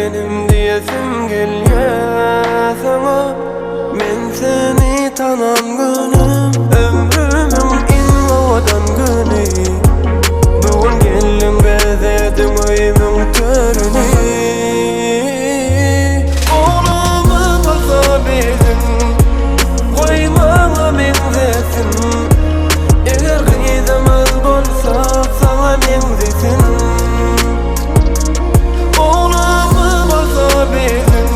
Gelnim diýesim gelýä saňa Men seni tanan günüm Ömrümiň iň owadan güni Bu gün geldiň bezediň öýümiň törüni Oglumyz bolsa biziň Goý maňa meňzesin Eger gyzymyz bolsa saňa meňzesin Oglumyz bolsa biziň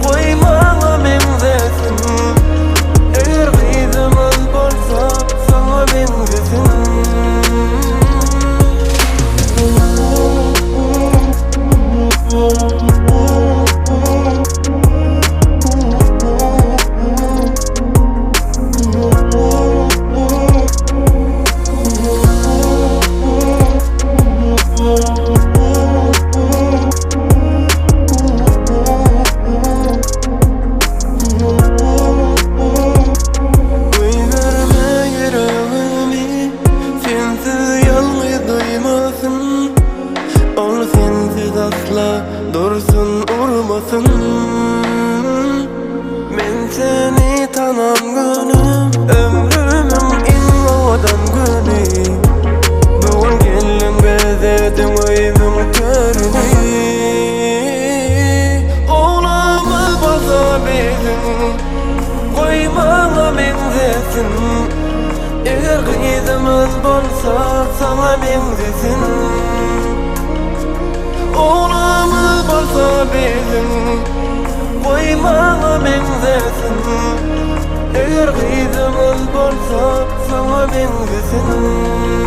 Goý maňa meňzesin Eger gyzymyz bolsa saňa meňzesin. Goýberme ýüregimi Sensiz ýalňyz duýmasyn Ol sensiz asla dursun urmasyn Men seni tanan günüm Ömrümiň iň owadan güni Bu gün geldiň bezediň öýümiň törüni Oglumyz bolsa biziň Goý maňa meňzesin Eger gyzymyz bolsa saňa meňzesin Oglumyz bolsa biziň Goý maňa meňzesin Eger gyzymyz bolsa saňa meňzesin.